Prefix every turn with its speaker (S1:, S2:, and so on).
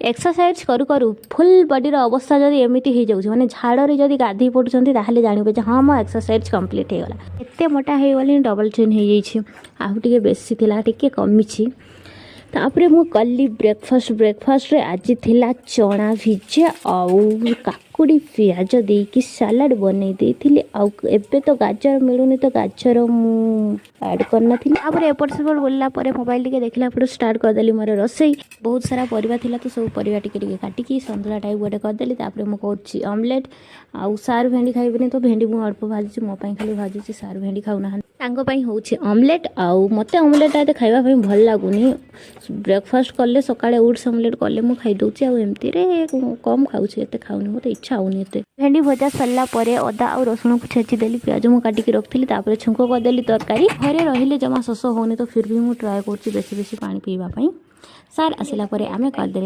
S1: Exercise କରୁ କରୁ ଫୁଲ୍ ବଡ଼ିର ଅବସ୍ଥା ଯଦି ଏମିତି ହେଇଯାଉଛି, ମାନେ ଝାଳରେ ଯଦି ଗାଧୋଇ ପଡ଼ୁଛନ୍ତି, ତାହେଲେ ଜାଣିବେ ଯେ ହଁ, ମୋ ଏକ୍ସରସାଇଜ୍ କମ୍ପ୍ଲିଟ୍ ହେଇଗଲା। ଏତେ ମୋଟା ହେଇଗଲିଣି, ଡବଲ୍ ଚିନ୍ ହେଇଯାଇଛି। ଆଉ ଟିକେ ବେଶୀ ଥିଲା, ଟିକେ କମିଛି। ତାପରେ ମୁଁ କଲି ବ୍ରେକଫାଷ୍ଟ। ବ୍ରେକଫାଷ୍ଟରେ ଆଜି ଥିଲା ଚଣା ଭିଜା ଆଉ କାକୁଡ଼ି ପିଆଜ ଦେଇକି ସାଲାଡ଼ ବନେଇ ଦେଇଥିଲି। ଆଉ ଏବେ ତ ଗାଜର ମିଳୁନି, ତ ଗାଜର ମୁଁ ଆଡ଼୍ କରିନଥିଲି। ତାପରେ ଏପଟ ସେପଟ ବୁଲିଲା ପରେ, ମୋବାଇଲ ଟିକେ ଦେଖିଲା ପରେ ଷ୍ଟାର୍ଟ କରିଦେଲି ମୋର ରୋଷେଇ। ବହୁତ ସାରା ପରିବା ଥିଲା, ତ ସବୁ ପରିବା ଟିକେ ଟିକେ କାଟିକି ସନ୍ତୁଳା ଟାଇପ୍ ଗୋଟେ କରିଦେଲି। ତାପରେ ମୁଁ କରୁଛି ଅମଲେଟ୍। ଆଉ ସାର୍ ଭେଣ୍ଡି ଖାଇବେନି, ତ ଭେଣ୍ଡି ମୁଁ ଅଳ୍ପ ଭାଜିଛି। ମୋ ପାଇଁ ଖାଲି ଭାଜୁଛି, ସାର୍ ଭେଣ୍ଡି ଖାଉନାହାନ୍ତି। ତାଙ୍କ ପାଇଁ ହେଉଛି ଅମଲେଟ୍। ଆଉ ମୋତେ ଅମଲେଟ୍ଟା ଏତେ ଖାଇବା ପାଇଁ ଭଲ ଲାଗୁନି। ବ୍ରେକଫାଷ୍ଟ କଲେ, ସକାଳେ ଓଟ୍ସ ଅମଲେଟ୍ କଲେ ମୁଁ ଖାଇଦେଉଛି। ଆଉ ଏମିତିରେ କମ୍ ଖାଉଛି, ଏତେ ଖାଉନି, ମୋତେ ଇଚ୍ଛା ହେଉନି ଏତେ। ଭେଣ୍ଡି ଭଜା ସରିଲା ପରେ ଅଦା ଆଉ ରସୁଣକୁ ଛେଚିଦେଲି। ପିଆଜ ମୁଁ କାଟିକି ରଖିଥିଲି। ତାପରେ ଛୁଙ୍କ କରିଦେଲି ତରକାରୀ। ଘରେ ରହିଲେ ଜମା ଶୋଷ ହେଉନି, ତ ଫିର୍ ବି ମୁଁ ଟ୍ରାଏ କରୁଛି ବେଶୀ ବେଶୀ ପାଣି ପିଇବା ପାଇଁ। ସାର୍ ଆସିଲା ପରେ ଆମେ କରିଦେଲେ